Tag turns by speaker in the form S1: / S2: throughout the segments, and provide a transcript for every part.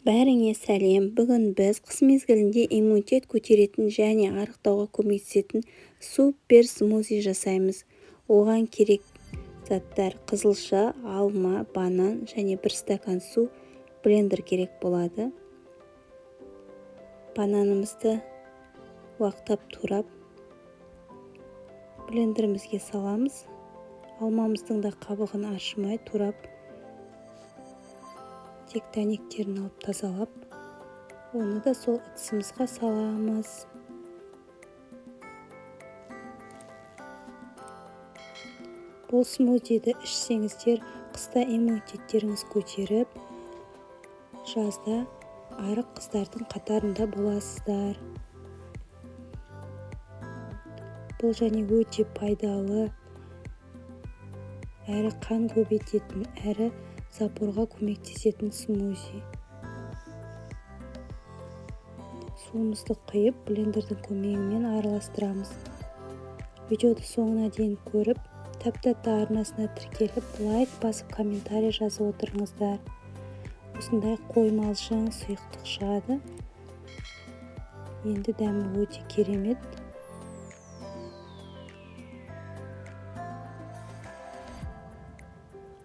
S1: Бәріңе сәлем! Бүгін біз қыс мезгілінде иммунитет көтеретін және арықтауға көмектесетін супер смузи жасаймыз. Оған керек заттар: қызылша, алма, банан және 1 стакан су, блендер керек болады. Бананымызды уақтап турап, блендерімізге саламыз. Алмамыздың да қабығын аршымай турап, тек дәнектерін алып тазалап, оны да сол ыдысымызға саламыз. Бұл смузиді ішсеңіздер, қыста иммунитеттеріңіз көтеріп, жазда арық қыздардың қатарында боласыздар. Бұл және өте пайдалы, әрі қан көбейтетін, әрі запорға көмектесетін смузи. Суымызды құйып, блендердің көмегімен араластырамыз. Видеоды соңына дейін көріп, тәп-тәтті арнасына тіркеліп, лайк басып, комментарий жазып отырыңыздар. Осындай қоймалжың сұйықтық шығады. Енді дәмі өте керемет.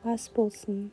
S1: Ас болсын.